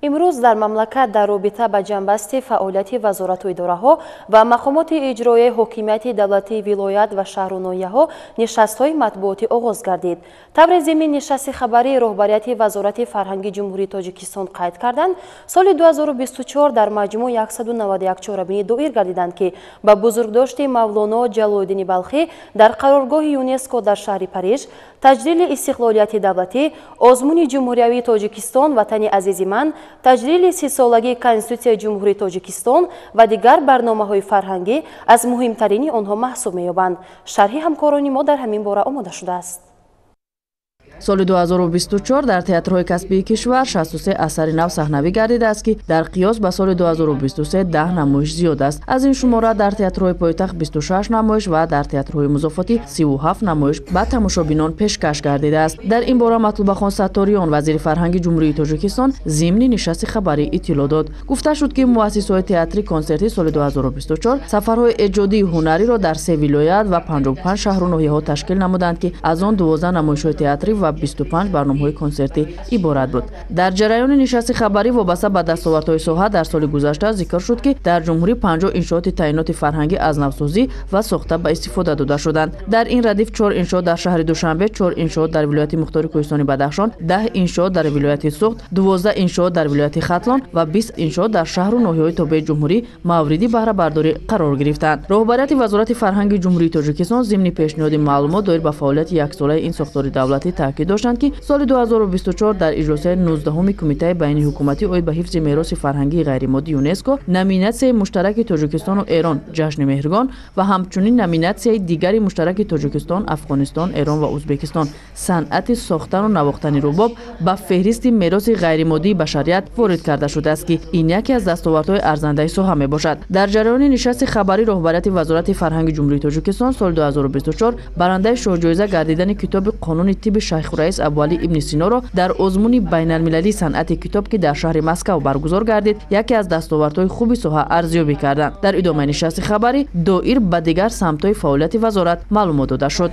Имрӯз дар мамлакат дар робита ба ҷанбасти фаъолияти вазорату идораҳо ва мақомоти иҷроияи ҳокимияти давлатии вилоят ва шаҳру ноҳияҳо нишастҳои матбуотӣ оғоз гардид. Тавре зимни нишасти хабарии роҳбарияти Вазорати фарҳанги Ҷумҳурии Тоҷикистон қайд карданд, соли 2024 дар маҷмӯъ 191 чорабинӣ доир гардиданд, ки ба бузургдошти Мавлоно Ҷалолиддини Балхӣ дар қароргоҳи ЮНЕСКО дар шаҳри Париж, таҷлили истиқлолияти давлатӣ, озмуни Ҷумҳуриявии Тоҷикистон «Ватани азизи ман», таҷлили 30-солагии Конститутсияи Ҷумҳурии Тоҷикистон ва дигар барномаҳои фарҳангӣ аз муҳимтарини онҳо маҳсуб меёбанд. Шарҳи ҳамкорони мо дар ҳамин бора омода шудааст. Соли 2024 дар театрҳои касбии кишвар 63 асари нав саҳнавӣ гардидааст, ки дар қиёс ба соли 2023 10 намоиш зиёд аст. Аз ин шумора дар театрҳои пойтахт 26 намоиш ва дар театрҳои музофотӣ 37 намоиш ба тамошобинон пешкаш гардидааст. Дар ин бора Матлубахон Сатториён, вазири фарҳанги Ҷумҳурии Тоҷикистон, зимни нишасти хабарӣ иттилоъ дод. Гуфта шуд, ки муассисаҳои театри консертӣ соли 2024 сафарҳои эҷодии ҳунариро дар 3 вилоят ва 55 шаҳру ноҳияҳо ташкил намуданд, ки аз он 12 намоишҳои театрӣ ва 25 барномаҳои консертӣ иборат буд. Дар ҷараёни нишасти хабарӣ вобаста ба дастовардҳои соҳа дар соли гузашта зикр шуд, ки дар ҷумҳурӣ 50 иншооти таъиноти фарҳангӣ аз навсозӣ ва сохта ба истифода дода шуданд. Дар ин радиф 4 иншоот дар шаҳри Душанбе, 4 иншоот дар вилояти мухтори Кӯҳистони Бадахшон, 10 иншоот дар вилояти Суғд, 12 иншоот дар вилояти Хатлон ва 20 иншоот дар шаҳру ноҳияҳои тобеи ҷумҳурӣ мавриди баҳрабардорӣ қарор гирифтанд. Роҳбарияти Вазорати фарҳанги Ҷумҳурии Тоҷикистон зимни пешниҳоди маълумот доир ба фаъолияти яксолаи ин сохтори давлатӣ таъкид доштанд, ки соли 2024 дар иҷлосияи 19-уми Кумитаи байниҳукуматӣ оид ба ҳифзи мероси фарҳангии ғайримоддӣ ЮНЕСКО номинатсияи муштараки Тоҷикистону Эрон «Ҷашни Меҳргон» ва ҳамчунин номинатсияи дигари муштараки Тоҷикистон, Афғонистон, Эрон ва Ӯзбекистон «Санъати сохтану навохтани рубоб» ба феҳристи мероси ғайримоддии башарият ворид карда шудааст, ки ин яке аз дастовардҳои арзандаи соҳа мебошад. Дар ҷараёни нишасти хабарӣ роҳбарияти Вазорати фарҳанги Ҷумҳурии Тоҷикистон соли 2024 барандаи шоҳҷоиза гардидани китоби «Қонуни тибби Шайхураис Абуалӣ ибни Синоро» дар озмуни байналмилалии санъати китоб, ки дар шаҳри Москав баргузор гардид, яке аз дастовардҳои хуби соҳа арзёбӣ карданд. Дар идомаи нишасти хабарӣ доир ба дигар самтҳои фаъолияти вазорат маълумот дода шуд.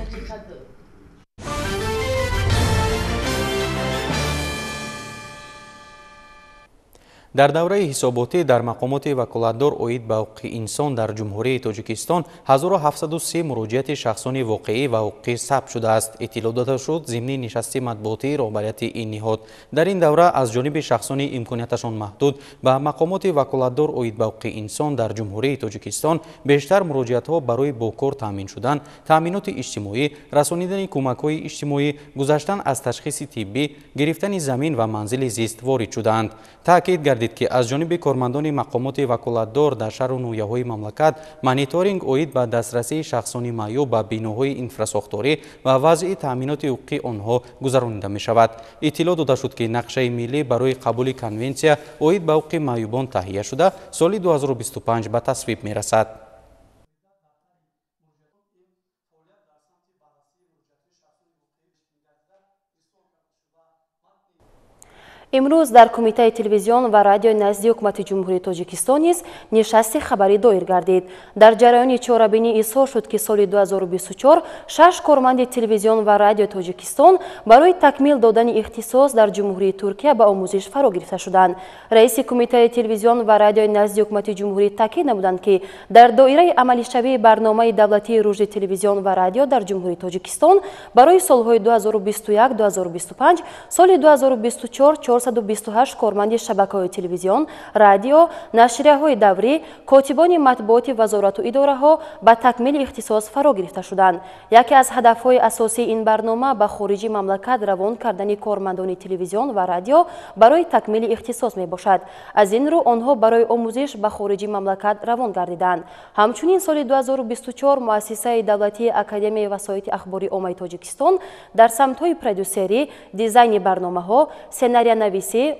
Дар давраи ҳисоботӣ дар мақомоти ваколатдор оид ба ҳуқуқи инсон дар Ҷумҳурии Тоҷикистон 1703 муроҷиати шахсони воқеӣ ва ҳуқуқӣ сабт шудааст. Иттилоъ дода шуд зимни нишасти матбуотии роҳбарияти ин ниҳод. Дар ин давра аз ҷониби шахсони имконияташон маҳдуд ба мақомоти ваколатдор оид ба ҳуқуқи инсон дар Ҷумҳурии Тоҷикистон бештар муроҷиатҳо барои бо кор таъмин шудан, таъминоти иҷтимоӣ, расонидани кӯмакҳои иҷтимоӣ, гузаштан аз ташхиси тиббӣ, гирифтани замин ва манзили зист ворид шудаанд. Таъкид гардид, ки аз ҷониби кормандони мақомоти ваколатдор дар шаҳру ноҳияҳои мамлакат мониторинг оид ба дастрасии шахсони маъюб ба биноҳои инфрасохторӣ ва вазъи таъминоти ҳуқуқии онҳо гузаронида мешавад. Иттилоъ дода шуд, ки нақшаи миллӣ барои қабули конвенсия оид ба ҳуқуқи маъюбон таҳия шуда, соли 2025 ба тасвиб мерасад. Имрӯз дар Кумитаи телевизион ва радиои назди Ҳукумати Ҷумҳурии Тоҷикистон низ нишасти хабарӣ доир гардид. Дар ҷараёни чорабинӣ изҳор шуд, ки соли 2024 шаш корманди телевизион ва радиои Тоҷикистон барои такмил додани ихтисос дар Ҷумҳурии Туркия ба омӯзиш фаро гирифта шуданд. Раиси Кумитаи телевизион ва радиои назди Ҳукумати Ҷумҳурӣ таъкид намуданд, ки дар доираи амалишавии барномаи давлатии рушди телевизион ва радио дар Ҷумҳурии Тоҷикистон барои солҳои 2021-2025 соли 2024 428 корманди шабакаҳои телевизион, радио, нашрияҳои даврӣ, котибони матбуоти вазорату идораҳо ба такмили ихтисос фаро гирифта шуданд. Яке аз ҳадафҳои асосии ин барнома ба хориҷи мамлакат равон кардани кормандони телевизион ва радио барои такмили ихтисос мебошад. Аз ин рӯ онҳо барои омӯзиш ба хориҷи мамлакат равон гардиданд. Ҳамчунин соли 2024 муассисаи давлатии Академияи васоити ахбори оммаи Тоҷикистон дар самтҳои продюсерӣ, дизайни барномаҳо, сценариянависӣ,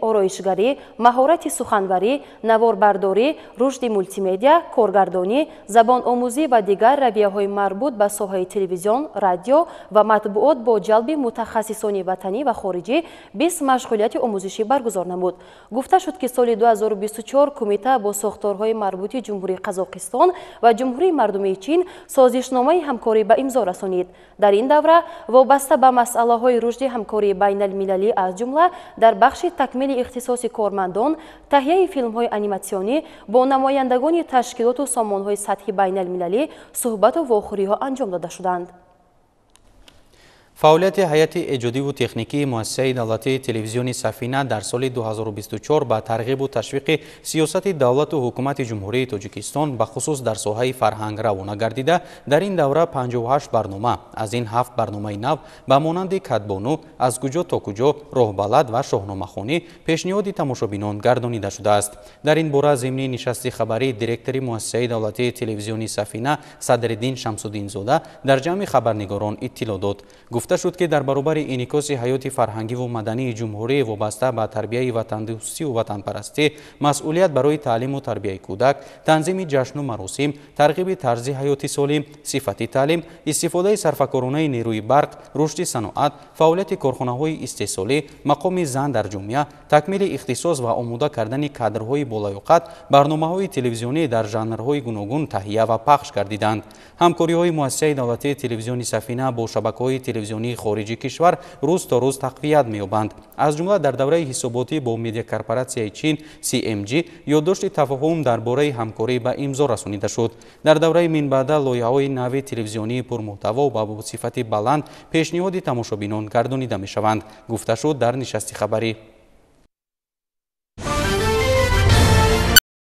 ороишгарӣ, маҳорати суханварӣ, наворбардорӣ, рушди мултимедиа, коргардонӣ, забономӯзӣ ва дигар равияҳои марбут ба соҳаи телевизион, радио ва матбуот бо ҷалби мутахассисони ватанӣ ва хориҷӣ 20 машғулияти омӯзишӣ баргузор намуд. Гуфта шуд, ки соли 2024 кумита бо сохторҳои марбути Ҷумҳурии Қазоқистон ва Ҷумҳурии Мардумии Чин созишномаи ҳамкорӣ ба имзо расонид. Дар ин давра вобаста ба масъалаҳои рушди ҳамкории байналмилалӣ аз ҷумла дар бахши Бахши такмили ихтисоси кормандон, таҳияи филмҳои аниматсионӣ бо намояндагони ташкилоту сомонҳои сатҳи байналмилалӣ суҳбату вохӯриҳо анҷом дода шуданд. Фаъолияти ҳайати эҷодиву техникии муассисаи давлатии телевизиони Сафина дар соли 2024 ба тарғибу ташвиқи сиёсати давлату ҳукумати Ҷумҳурии Тоҷикистон, ба хусус дар соҳаи фарҳанг, равона гардида, дар ин давра 58 барнома, аз ин 7 барномаи нав ба монанди Кадбону, Аз куҷо то куҷо, Роҳбалад ва Шоҳномахонӣ пешниҳоди тамошобинон гардонида шудааст. Дар ин бора зимни нишасти хабарӣ директори муассисаи давлатии телевизиони Сафина Садриддин Шамсуддинзода дар ҷамъи хабарнигорон иттилоъ дод. Гуфта шуд, ки дар баробари инъикоси ҳаёти фарҳангиву мадании ҷумҳурӣ вобаста ба тарбияи ватандӯстию ватанпарастӣ, масъулият барои таълиму тарбияи кӯдак, танзими ҷашну маросим, тарғиби тарзи ҳаёти солим, сифати таълим, истифодаи сарфакоронаи нерӯи барқ, рушди саноат, фаъолияти корхонаҳои истеҳсолӣ, мақоми зан дар ҷомеа, такмили ихтисос ва омода кардани кадрҳои болаёқат барномаҳои телевизионӣ дар жанрҳои гуногун таҳия ва пахш гардиданд. Ҳамкориҳои муассисаи давлатии телевизиони Сафина бо шабакаҳои телевизионии хориҷи кишвар рӯз то рӯз тақвият меёбанд. Аз ҷумла дар давраи ҳисоботӣ бо медиакорпоратсияи Чин CMG ёддошти тафоҳум дар бораи ҳамкорӣ ба имзо расонида шуд. Дар давраи минбаъда лоиҳаҳои нави телевизионии пурмуҳтаво ва бо сифати баланд пешниҳоди тамошобинон гардонида мешаванд, гуфта шуд дар нишасти хабарӣ.